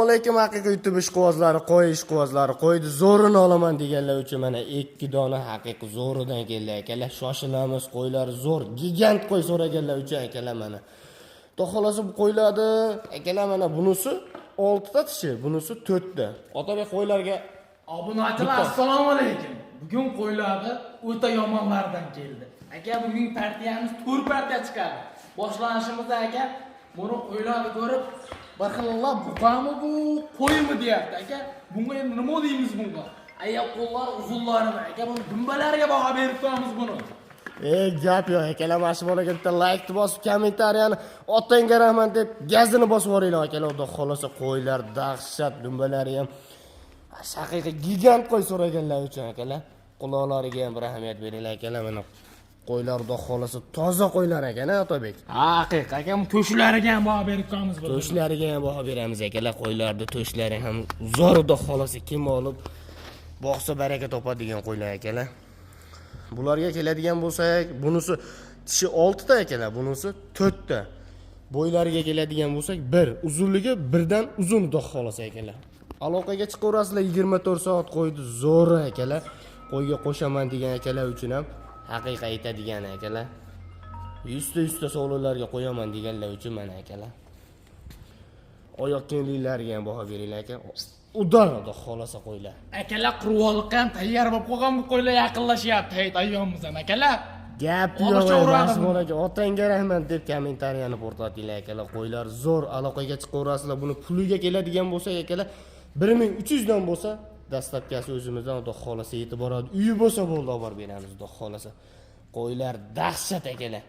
Alaykum, haqiqiy YouTube ishqibozlari, qo'y ishqibozlari, qo'yni zo'rini olaman deganlar uchun mana ikki dona haqiqiy zo'ridan keldi, akalar. Shoshilamiz, qo'ylar zo'r, gigant qo'y so'raganlar uchun, akalar, mana. Xudo xohlasa, bu qo'ylarni, akalar, mana bunisi oltita tishi, bunisi to'rtta. Otabek, qo'ylarga Obunachilar, assalomu alaykum. Bugun qo'ylarni o'ta yomonlardan keldi. Aka, bugun partiyamiz to'rt partiya chiqadi. Boshlanishimizda, aka, buni qo'ylarni ko'rib, bir xillab buqami bu, qo'ymi deyapti, aka. Bunga endi nima deymiz bunga? Oyoq qo'llari uzunlarini, aka, buni dumbalariga baho berib qo'yamiz buni. E, gap yo'q, akalar, mana shu bolaga bitta laykni bosib, kommentariyani "Otangga rahmat" deb gazini bosib yuboringlar, akalar. Xudo xohlasa, qo'ylar dahshat, dumbalari ham haqiqiy gigant qo'y so'raganlar uchun, akalar, quloqlariga ham bir ahamiyat beringlar, akalar. Mana qo'ylar, xudo xohlasa, toza qo'ylar ekan, a, Otabek? Haqiqiy, aka, bu to'shlariga ham baho berib qo'yamiz buni. To'shlariga ham baho beramiz, akalar. Qo'ylarni to'shlari ham zo'r, xudo xohlasa, kim olib boqsa, baraka topadigan qo'ylar, akalar. Bularga keladigan bo'lsak, bunisi tishi oltita, akalar, bunisi to'rtta. Bo'ylariga keladigan bo'lsak, bir uzunligi birdan uzun, xudo xohlasa, akalar. Aloqaga chiqaverasizlar 24 soat. Qo'yni zo'ri, akalar. Qo'yga qo'shaman degan akalar uchun ham haqiqiy aytadigan, akalar, yuzta yuzta sovrinlarga qo'yaman deganlar uchun mana, akalar. Oyoq kengliklariga ham baho beringlar, aka. Удар, xudo xohlasa, qo'ylar. Akalar, qurbonlikqa ham tayyor bo'lib qolgan bu qo'ylar, yaqinlashyapti hayit ayyomimiz ham, akalar. Gap Olib yo'q. chiqaveradi Mana buni. bolaga "Otangga rahmat" deb kommentariyani portlatinglar, akalar. Qo'ylar zo'r, aloqaga chiqaverasizlar. Buni puliga keladigan bo'lsak, akalar, 1300 dan bo'lsa, доставка si o'zimizdan, xudo xohlasa, yetib boradi. Uyi bo'lsa bo'ldi, olib borib beramiz, xudo xohlasa. Qo'ylar dahshat, akalar.